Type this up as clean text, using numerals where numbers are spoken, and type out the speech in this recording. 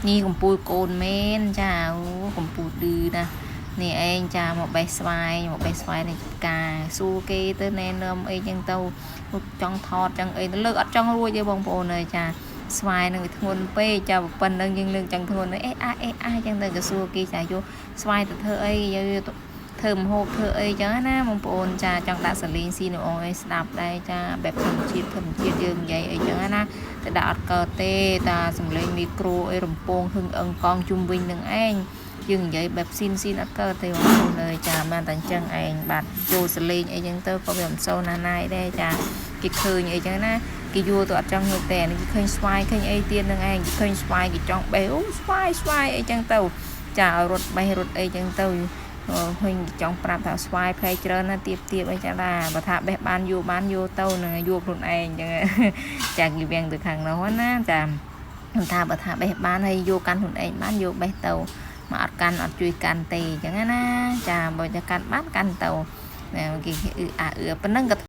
នេះកំពូលកូនមែនចាអូកំពូលឌឺណាស់នេះឯងចាមកបេះស្វាយមកបេះស្វាយនៅចំការសួរគេទៅណែនាំអីចឹងទៅចង់ថតចឹងអីទៅលើកអត់ចង់រួចទេបងប្អូនអើយចាស្វាយនឹងវាធ្ងន់ពេកចាប៉ុណ្្នឹងយើងលើកចឹងធ្ងន់អេអាអេអាចឹងទៅក៏សួរគេចាយកស្វាយទៅធ្វើអីយកធ្វើម្ហូបធ្វើអីចឹងណាបងប្អូនចាចង់ដាក់សលេងស៊ីនៅអងអីស្ដាប់ដែរចាបែបធម្មជាតិធម្មជាតិយើងនិយាយអីចឹងណាតែដាក់អត់កើតទេតាសំលេងមីក្រូអីរំពងហឹងអឹងកងជុំវិញនឹងឯងយើងនិយាយបែបស៊ីនស៊ីនអត់កើតទេបងប្អូនអើយចាបានតែអញ្ចឹងឯងបាទចូលសលេងអីចឹងទៅក៏វាមិនសូវណាស់ណាយដែរចាគេឃើញអីចឹងណាគេយួរទៅអត់ចង់ងើបទេអានេះគេឃើញស្វាយឃើញអីទៀតនឹងឯងគេឃើញស្វាយគេចង់បេះអូស្វាយស្វាយអីចឹងទៅចាឲ្យរត់បេះរត់អីចឹងទៅឃើញចង់ប្រាប់ថាស្វាយផ្លែច្រើនណាទៀបទៀបអីចឹងដែរបើថាបេះបានយួរបានយួរទៅនឹងយួរខ្លួនឯងចឹងចាគេវាំងទៅខាងនោះណាចាថាបើថាបេះបានហើយយកកាន់ខ្លួនឯងបានយកបេះទៅមកអត់កាន់អត់ជួយកាន់ទេអញ្ចឹងណាចាបើจะកាន់បានកាន់ទៅគេអឺអាអឺប៉ុណ្ណឹងក៏